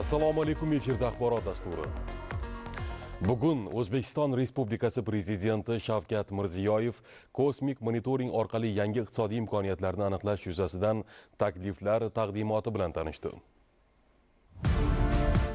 Assalomu alaykum, efirda axborot dasturi. Bugun O'zbekiston Respublikasi Prezidenti Shavkat Mirziyoyev kosmik monitoring orqali yangi iqtisodiy imkoniyatlarni aniqlash yuzasidan takliflar taqdimoti bilan tanishdi.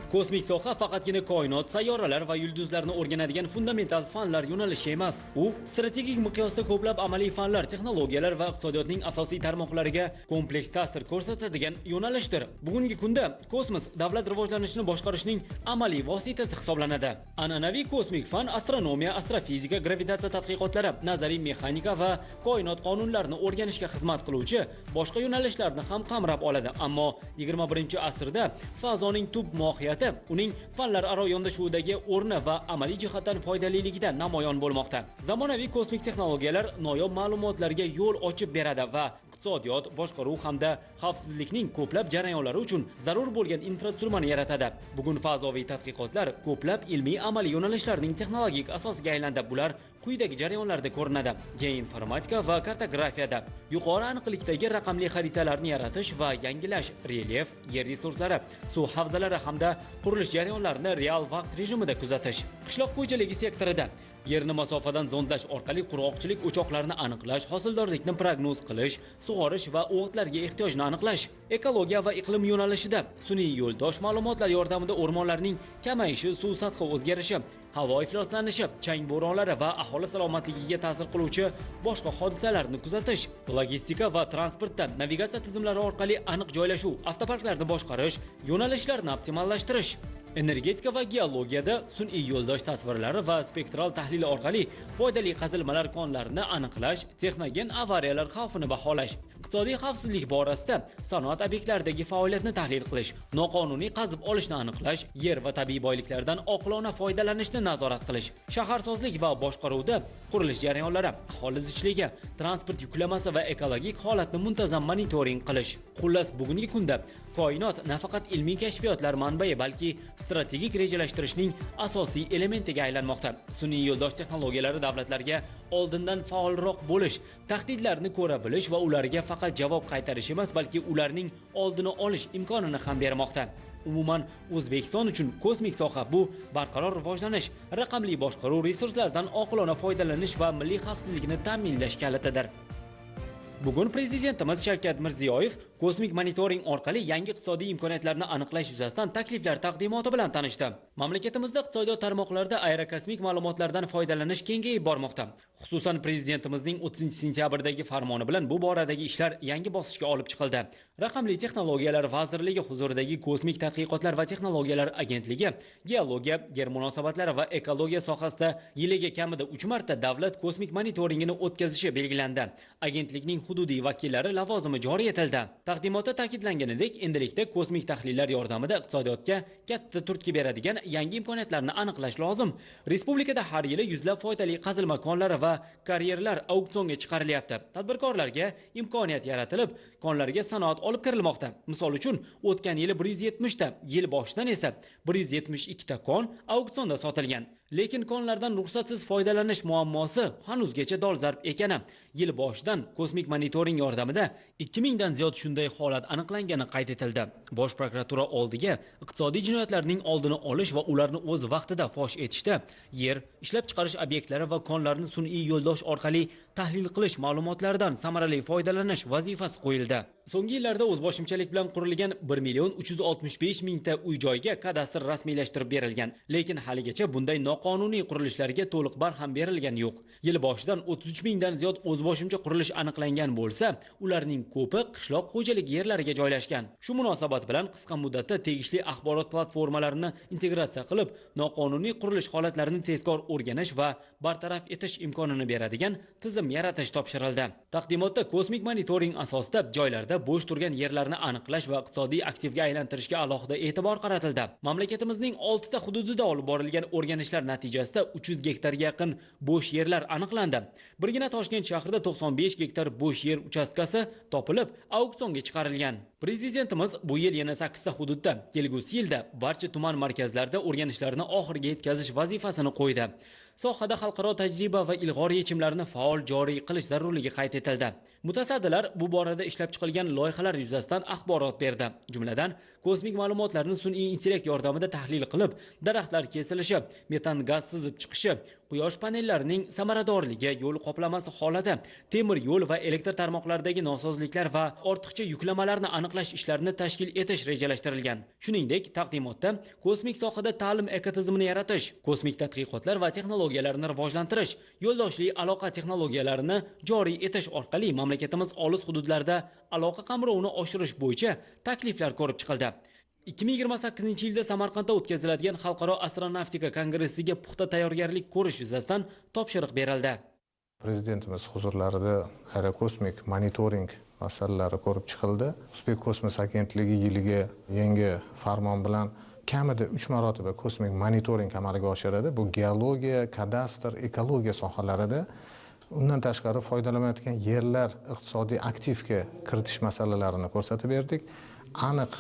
Kosmik soha faqatgina koinot, sayyoralar va yulduzlarni o'rganadigan fundamental fanlar yo'nalishi emas. U strategik miqyosda ko'plab amaliy fanlar, texnologiyalar va iqtisodiyotning asosiy tarmoqlariga kompleks ta'sir ko'rsatadigan yo'nalishdir. Bugungi kunda kosmos davlat rivojlanishini boshqarishning amaliy vositasi hisoblanadi. An'anaviy kosmik fan astronomiya, astrofizika, gravitatsiya tadqiqotlari, nazariy mexanika va koinot qonunlarini o'rganishga xizmat qiluvchi boshqa yo'nalishlarni ham qamrab oladi. Ammo 21-asrda fazoning tub mohiyati, uning fanlararo yondashuvidagi o'rni va amaliy jihatdan foydaliligida namoyon bo'lmoqda. Zamonaviy kosmik texnologiyalar noyob ma'lumotlarga yo'l ochib beradi va iqtisodiyot, boshqaruv hamda xavfsizlikning ko'plab jarayonlari uchun zarur bo'lgan infratuzilmani yaratadi. Bugun fazoviy tadqiqotlar ko'plab ilmiy amaliy yo'nalishlarning texnologik asosiga aylandi. Bular quyidagi jarayonlarda ko'rinadi: geoinformatika va kartografiyada yuqori aniqlikdagi raqamli xaritalarni yaratish va yangilash, relyef, yer resurslari, suv havzalari hamda qurilish jarayonlarini real vaqt rejimida kuzatish, qishloq xo'jaligi sektorida yerni masofadan zondlash orqali qurg'oqchilik o'choqlarini aniqlash, hosildorlikni prognoz qilish, sug'orish va o'g'itlarga ehtiyojni aniqlash, ekologiya va iqlim yo'nalishida sun'iy yo'ldosh ma'lumotlar yordamida o'rmonlarning kamayishi, suv sathi o'zgarishi, havo ifloslanishi, chang bo'ronlari va aholi salomatligiga ta'sir qiluvchi boshqa hodisalarni kuzatish, logistika va transportda navigatsiya tizimlari orqali aniq joylashuv, avtoparklarni boshqarish, yo'nalishlarni optimallashtirish, energetika va geologiyada sun'iy yo'ldosh tasvirlari va spektral tahlili orqali foydali qazilmalar konlarini aniqlash, texnogen avariyalar xavfini baholash, iqtisodiy xavfsizlik borasida sanoat obyektlaridagi faoliyatni tahlil qilish, noqonuniy qazib olishni aniqlash, yer va tabiiy boyliklardan oqilona foydalanishni nazorat qilish, shaharsozlik va boshqaruvda qurilish jarayonlari, aholi zichligi, transport yuklamasi va ekologik holatni muntazam monitoring qilish. Xullas, bugungi kunda koinot nafaqat ilmiy kashfiyotlar manbai, balki strategik rejalashtirishning asosiy elementiga aylanmoqda. Sun'iy yo'ldosh texnologiyalari davlatlarga oldindan faolroq bo'lish, tahdidlarni ko'ra bilish va ularga faqat javob qaytarish emas, balki ularning oldini olish imkonini ham bermoqda. Umuman, O'zbekiston uchun kosmik soha bu barqaror rivojlanish, raqamli boshqaruv, resurslardan oqilona foydalanish va milliy xavfsizlikni ta'minlash kalitidir. Bugun Prezidentimiz Shavkat Mirziyoyev kosmik monitoring orqali yangi iqtisodiy imkoniyatlarni aniqlash yuzasidan takliflar taqdimoti bilan tanishdi. Mamlakatimizda iqtisodiyot tarmoqlarida aerokosmik ma'lumotlardan foydalanish kengayib bormoqda. Xususan, Prezidentimizning 30-sentyabrdagi farmoni bilan bu boradagi ishlar yangi bosqichga olib chiqildi. Raqamli texnologiyalar vazirligi huzuridagi Kosmik tadqiqotlar va texnologiyalar agentligi geologiya, yer munosabatlari va ekologiya sohasida yiliga kamida 3 marta davlat kosmik monitoringini o'tkazishi belgilandi. Agentlikning hududiy vakillari lavozimi joriy etildi. Taqdimotda ta'kidlanganidek, endilikda kosmik tahlillar yordamida iqtisodiyotga katta turtki beradigan yangi imkoniyatlarni aniqlash lozim. Respublikada har yili yuzlab foydali qazilma konlari va karyerlar auksionga chiqarilyapti. Tadbirkorlarga imkoniyat yaratilib, konlarga sanoat olib kirilmoqda. Misol uchun, o'tgan yili 170 ta, yil boshidan esa 172 ta kon auksionda sotilgan. Lekin konlardan ruxsatsiz foydalanish muammosi hanuzgacha dolzarb ekani, yil boshidan kosmik monitoring yordamida 2000 dan ziyod shunday holat aniqlangani qayd etildi. Bosh prokuratura oldiga iqtisodiy jinoyatlarning oldini olish va ularni o'z vaqtida fosh etishda yer, ishlab chiqarish obyektlari va konlarni sun'iy yo'ldosh orqali tahlil qilish ma'lumotlaridan samarali foydalanish vazifasi qo'yildi. So'nggi yillarda o'zboshimchalik bilan qurilgan 1 365 000 ta uy-joyga kadastr rasmiylashtirib berilgan, lekin haligacha bunday noqonuniy qurilishlarga to'liq barham berilgani yo'q. Yil boshidan 33 mingdan ziyod o'zboshimcha qurilish aniqlangan bo'lsa, ularning ko'pi qishloq xo'jaligi yerlariga joylashgan. Shu munosabat bilan qisqa muddatda tegishli axborot platformalarini integratsiya qilib, noqonuniy qurilish holatlarini tezkor o'rganish va bartaraf etish imkonini beradigan tizim yaratish topshirildi. Taqdimotda kosmik monitoring asosida joylarda bo'sh turgan yerlarni aniqlash va iqtisodiy aktivga aylantirishga alohida e'tibor qaratildi. Mamlakatimizning 6 ta hududida olib borilgan o'rganishlar natijasida 300 gektarga yaqin bo'sh yerlar aniqlandi. Birgina Toshkent shahrida 95 gektar bo'sh yer uchastkasi topilib, auksionga chiqarilgan. Prezidentimiz bu yil yana 8 ta hududda, kelgusi yilda barcha tuman markazlarida o'rganishlarni oxiriga yetkazish vazifasini qo'ydi. Sohada xalqaro tajriba va ilg'or yechimlarni faol joriy qilish zarurligi qayd etildi. Mutasaddilar bu borada ishlab chiqilgan loyihalar yuzasidan axborot berdi. Jumladan, kosmik ma'lumotlarni sun'iy intellekt yordamida tahlil qilib, daraxtlar kesilishi, metan gaz sizib chiqishi, quyosh panellarining samaradorligi, yo'l qoplamasi holati, temir yo'l va elektr tarmoqlaridagi nosozliklar va ortiqcha yuklamalarni aniqlash ishlarini tashkil etish rejalashtirilgan. Shuningdek, taqdimotda kosmik sohada ta'lim ekotizimini yaratish, kosmik tadqiqotlar va texnologiyalarni rivojlantirish, yo'ldoshli aloqa texnologiyalarini joriy etish orqali mamlakatimiz olis hududlarida aloqa qamrovini oshirish bo'yicha takliflar ko'rib chiqildi. 2028-yilda Samarqandda o'tkaziladigan Xalqaro astronavtika kongressiga puxta tayyorgarlik ko'rish yuzasidan topshiriq berildi. Prezidentimiz huzurlarida aerokosmik monitoring masalalari ko'rib chiqildi. O'zbek kosmos agentligi yiliga yangi farmon bilan kamida 3 marotaba kosmik monitoring amalga oshiradi. Bu geologiya, kadastr, ekologiya sohalarida. Undan tashqari foydalanayotgan yerlar iqtisodiy aktivga kiritish masalalarini ko'rsatib berdik. Aniq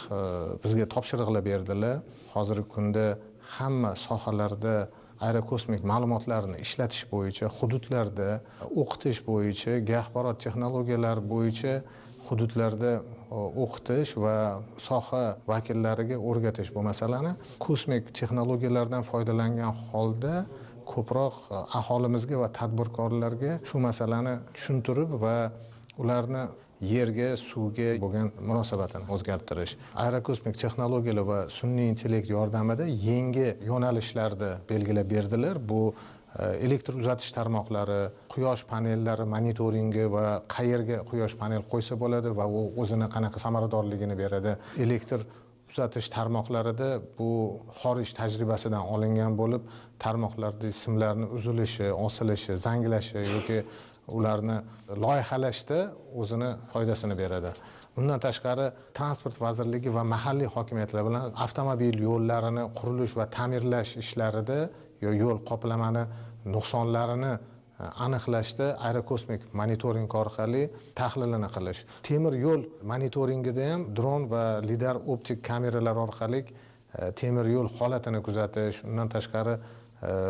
bizga topshiriqlar berdilar. Hozirgi kunda hamma sohalarda aerokosmik ma'lumotlarni ishlatish bo'yicha, hududlarda o'qitish bo'yicha, geoaxborot texnologiyalari bo'yicha hududlarda o'qitish va soha vakillariga o'rgatish bu masalani kosmik texnologiyalardan foydalangan holda ko'proq aholimizga va tadbirkorlarga shu masalani tushuntirib va ularni yerga, suvga bo'lgan munosabatini o'zgartirish. Aerokosmik texnologiyalar va sun'iy intellekt yordamida yangi yo'nalishlarni belgilab berdilar. Bu elektr uzatish tarmoqlari, quyosh panellari monitoringi va qayerga quyosh panel qo'ysa bo'ladi va u o'zini qanaqa samaradorligini beradi. Elektr uzatish tarmoqlarida bu xorij tajribasidan olingan bo'lib, tarmoqlarda simlarni uzilishi, osilishi, zanglashi yoki ularni loyihalashda o'zini foydasini beradi. Undan tashqari Transport vazirligi va mahalliy hokimiyatlar bilan avtomobil yo'llarini qurilish va ta'mirlash ishlarida yo yo'l qoplamani nuqsonlarini aniqlashda aerokosmik monitoring orqali tahlilini qilish. Temir yo'l monitoringida ham dron va lidar optik kameralar orqali temir yo'l holatini kuzatish, undan tashqari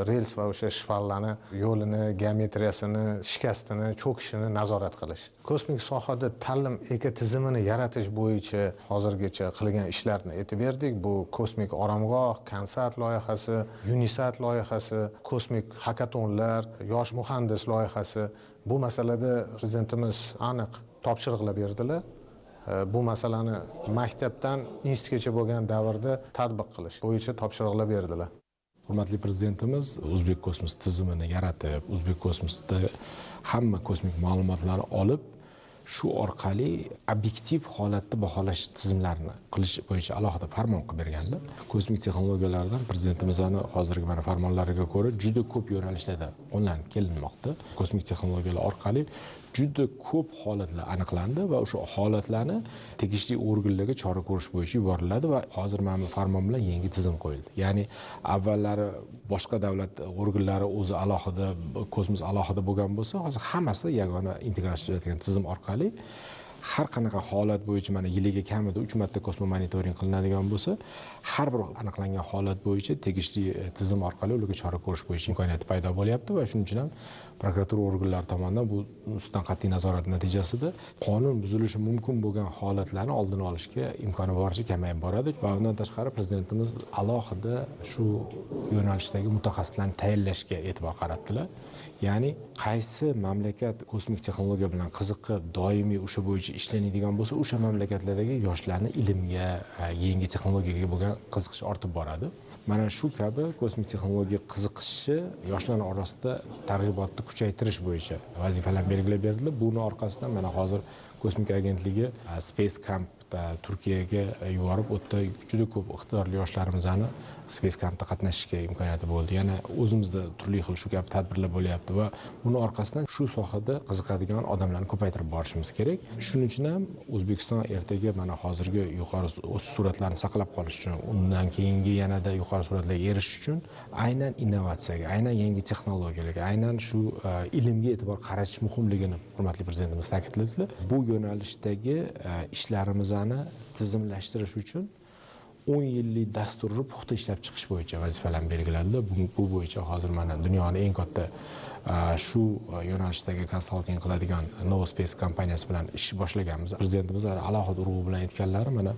rels va o'sha shpallarni yo'lini, geometriyasini, shikastini, cho'kishini nazorat qilish. Kosmik sohada ta'lim ekotizimini yaratish bo'yicha hozirgacha qilgan ishlarni aytib berdik. Bu kosmik oromgoh, konsert loyihasi, Unisat loyihasi, kosmik hakatonlar, yosh muhandis loyihasi. Bu masalada prezidentimiz aniq topshiriqlar berdilar. Bu masalani maktabdan institutgacha bo'lgan davrda tatbiq qilish bo'yicha topshiriqlar berdilar. Hurmatli prezidentimiz O'zbek kosmos tizimini yaratib, O'zbek kosmosida hamma kosmik ma'lumotlarni olib, shu orqali obyektiv holatda baholash tizimlarini qilish bo'yicha alohida farmon qilib berganlar. Kosmik texnologiyalardan prezidentimizning hozirgi mana farmonlariga ko'ra juda ko'p yo'nalishlarda qo'llanib kelinmoqda. Kosmik texnologiyalar orqali juda ko'p holatlar aniqlandi va o'sha holatlarni tegishli organlarga chora ko'rish bo'yicha yuboriladi va hozir mana bu farmon bilan yangi tizim qo'yildi. Ya'ni avvallari boshqa davlat organlari o'zi alohida, kosmos alohida bo'lgan bo'lsa, hozir hammasi yagona integratsiya tizim orqali har qanaqa holat bo'yicha mana yiliga kamida 3 marta kosmik monitoring qilinadigan bo'lsa, har bir aniqlangan holat bo'yicha tegishli tizim orqali ularga chora ko'rish bo'yicha imkoniyati paydo bo'lyapti va shuning uchun ham prokuratura organlari tomonidan bu ustidan qat'iy nazorat natijasida qonun buzilishi mumkin bo'lgan holatlarni oldini olishga imkoni boricha kamayib boradi. Va undan tashqari prezidentimiz alohida shu yo'nalishdagi mutaxassislarni tayyorlashga e'tibor qaratdilar. Ya'ni qaysi mamlakat kosmik texnologiya bilan qiziqib doimiy o'sha bo'yicha ishlanadigan bo'lsa, o'sha mamlakatlardagi yoshlarni ilmga, yangi texnologiyaga bo'lgan qiziqishi ortib boradi. Mana shu kabi kosmik texnologiya qiziqishi yoshlar orasida targ'ibotni kuchaytirish bo'yicha vazifalar belgilab berildi. Buni orqasidan mana hozir kosmik agentligi Space Camp Turkiyaga yuborib, u yerda juda ko'p iqtidorli yoshlarimizni Space Campda qatnashishga imkoniyati bo'ldi. Yana o'zimizda turli xil shu kabi tadbirlar bo'lyapti va buni orqasidan shu sohada qiziqadigan odamlarni ko'paytirib borishimiz kerak. Shuning uchun ham O'zbekiston ertaga mana hozirgi yuqori o'sish sur'atlarini saqlab qolish uchun, undan keyingi yanada yuqori sur'atlarga erishish uchun aynan innovatsiyaga, aynan yangi texnologiyalarga, aynan shu ilmga e'tibor qaratish muhimligini hurmatli prezidentimiz ta'kidladilar. Bu yo'nalishdagi ishlarimizni tizimlashtirish uchun 10 yillik dasturni puxta ishlab chiqish bo'yicha vazifalarni belgiladilar. Bu bo'yicha hozir mana dunyoning eng katta shu yo'nalishdagi konsalting qiladigan Novospace kompaniyasi bilan ish boshlaganmiz. Prezidentimiz alohida urg'u bilan aytganlari, mana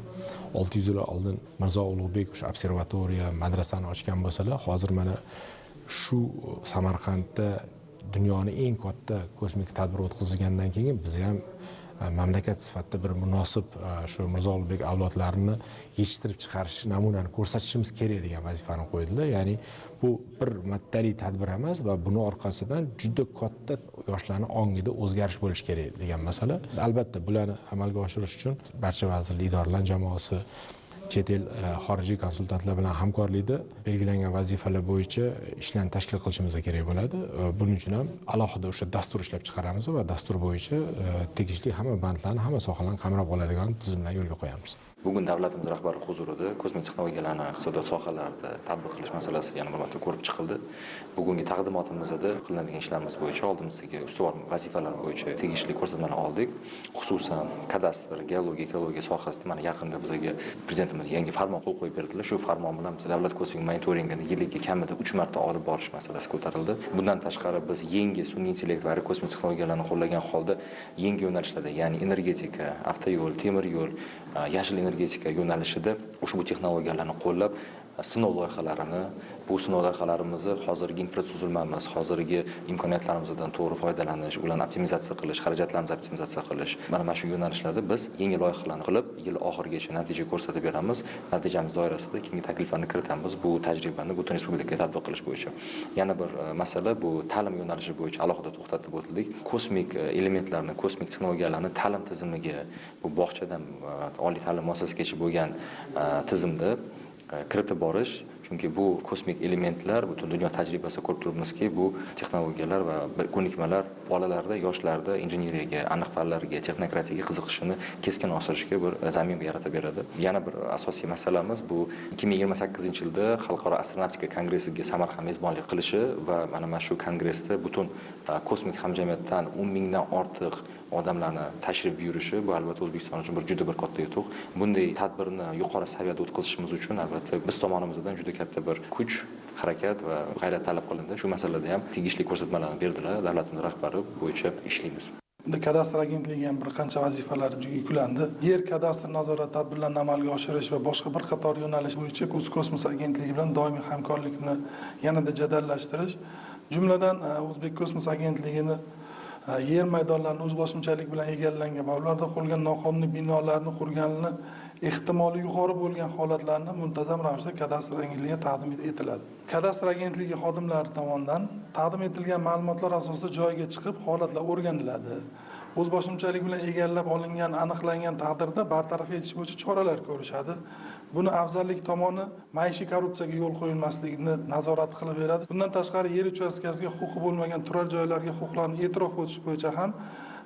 600 yil oldin Mirzo Ulug'bek o'sha observatoriya, madrasani ochgan bo'lsalar, hozir mana shu Samarqandda dunyoning eng katta kosmik tadbiri o'tkazilgandan keyin biz ham mamlakat sifatida bir munosib shu Mirzo Ulug'bek avlodlarini yetishtirib chiqarish namunani ko'rsatishimiz kerak degan vazifani qo'ydilar. Ya'ni bu bir martalik tadbir emas va buni orqasidan juda katta yoshlarning ongida o'zgarish bo'lishi kerak degan masala. Albatta bularni amalga oshirish uchun barcha vazirlik, idoralar jamoasi, chet el xorijiy konsultantlar bilan hamkorlikda belgilangan vazifalar bo'yicha ishlarni tashkil qilishimiz kerak bo'ladi. Buning uchun ham alohida o'sha dastur ishlab chiqaramiz va dastur bo'yicha tegishli hamma bandlarni, hamma sohalarni qamrab oladigan tizimlarni yo'lga qo'yamiz. Bugun davlatimiz rahbari huzurida kosmik texnologiyalarni iqtisodiyot sohalarida tatbiq qilish masalasi yana bir marta ko'rib chiqildi. Bugungi taqdimotimizda qilinadigan ishlarimiz bo'yicha oldimizdagi ustuvor vazifalar bo'yicha tegishli ko'rsatmalar oldik. Xususan, kadastr, geologiya, ekologiya sohasida mana yaqinda bizga prezidentimiz yangi farmon qo'l qo'yib berdilar. Shu farmon bilan biz davlat kosmik monitoringini yiliga kamida 3 marta olib borish masalasi ko'tarildi. Bundan tashqari biz yangi sun'iy intellekt va kosmik texnologiyalarni qo'llagan holda yangi yo'nalishlarda, ya'ni energetika, avtoyo'l, temir yo'l, yashil energetika yo'nalishida ushbu texnologiyalarni qo'llab sinov loyihalarini, bu sinov loyihalarimizni hozirgi infratuzilmamiz, hozirgi imkoniyatlarimizdan to'g'ri foydalanish, ularni optimizatsiya qilish, xarajatlarimizni optimizatsiya qilish, mana shu yo'nalishlarda biz yangi loyihalarni qilib, yil oxirigacha natija ko'rsatib beramiz. Natijamiz doirasida keyingi takliflarni kiritamiz. Bu tajribani butun respublikaga tatbiq qilish bo'yicha. Yana bir masala, bu ta'lim yo'nalishi bo'yicha alohida to'xtatib o'tildik. Kosmik elementlarni, kosmik texnologiyalarni ta'lim tizimiga, bu bog'chadan oliy ta'lim muassasasigacha bo'lgan tizimda kiritib borish, chunki bu kosmik elementlar butun dunyo tajribasida ko'rib turibmizki, bu texnologiyalar va ko'nikmalar bolalarda, yoshlarda injeneriyaga, aniq fanlarga, texnokratiyaga qiziqishini keskin oshirishga bir zamin yaratib beradi. Yana bir asosiy masalamiz bu 2028-yilda Xalqaro astronavtika kongressiga Samarqand mezbonlik qilishi va mana shu kongressda butun kosmik hamjamiyatdan 10 mingdan ortiq odamlarni tashrif buyurishi, bu albatta O'zbekiston uchun bir juda bir katta yutuq. Bunday tadbirni yuqori saviyada o'tkazishimiz uchun albatta biz tomonimizdan juda katta bir kuch, harakat va g'ayrat talab qilindi. Shu masalada ham tegishli ko'rsatmalarni berdilar. Davlatimiz rahbari bo'yicha ishlaymiz. Bunda kadastr agentligi ham bir qancha vazifalar yuklandi. Yer kadastr nazorat tadbirlarini amalga oshirish va boshqa bir qator yo'nalish bo'yicha O'zkosmos agentligi bilan doimiy hamkorlikni yanada jadallashtirish, jumladan O'zbekkosmos agentligini yer maydonlarini o'zboshimchalik bilan egallangan va ularda qurilgan noqonuniy binolarni qurganini ehtimoli yuqori bo'lgan holatlarni muntazam ravishda kadastr agentligiga taqdim etiladi. Kadastr agentligi xodimlari tomonidan taqdim etilgan ma'lumotlar asosida joyiga chiqib holatlar o'rganiladi. O'zboshimchalik bilan egallab olingan aniqlangan taqdirda bartaraf etish bo'yicha choralar ko'rishadi. Buni afzallik tomoni maishiy korrupsiyaga yo'l qo'yilmasligini nazorat qilib beradi. Bundan tashqari yer uchastkasiga huquqi bo'lmagan turar joylarga huquqlarni e'tirof etish bo'yicha ham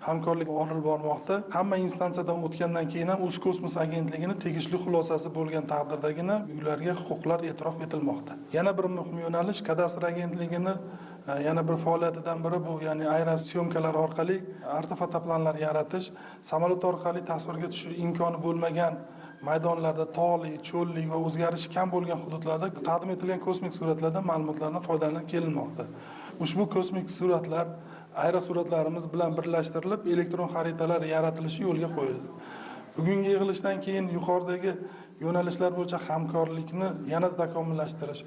hamkorlik olib bormoqda. Hamma instansiyadan o'tgandan keyin ham O'zkosmos agentligini tegishli xulosasi bo'lgan taqdirdagina uylarga huquqlar e'tirof etilmoqda. Yana bir muhim yo'nalish kadastr agentligini yana bir faoliyatidan biri bu, ya'ni aerosyomkalar orqali ortofotoplanlar yaratish, samolyot orqali tasvirga tushish imkoni bo'lmagan maydonlarda, tog'li, cho'llik va o'zgarishi kam bo'lgan hududlarda taqdim etilgan kosmik suratlardan ma'lumotlardan foydalanib kelinmoqda. Ushbu kosmik suratlar aerosuratlarimiz bilan birlashtirilib, elektron xaritalar yaratilishi yo'lga qo'yildi. Bugungi yig'ilishdan keyin yuqoridagi yo'nalishlar bo'yicha hamkorlikni yanada takomillashtirish,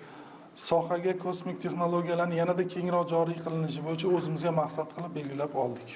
sohaga kosmik texnologiyalarni yanada kengroq joriy qilinishi bo'yicha o'zimizga maqsad qilib belgilab oldik.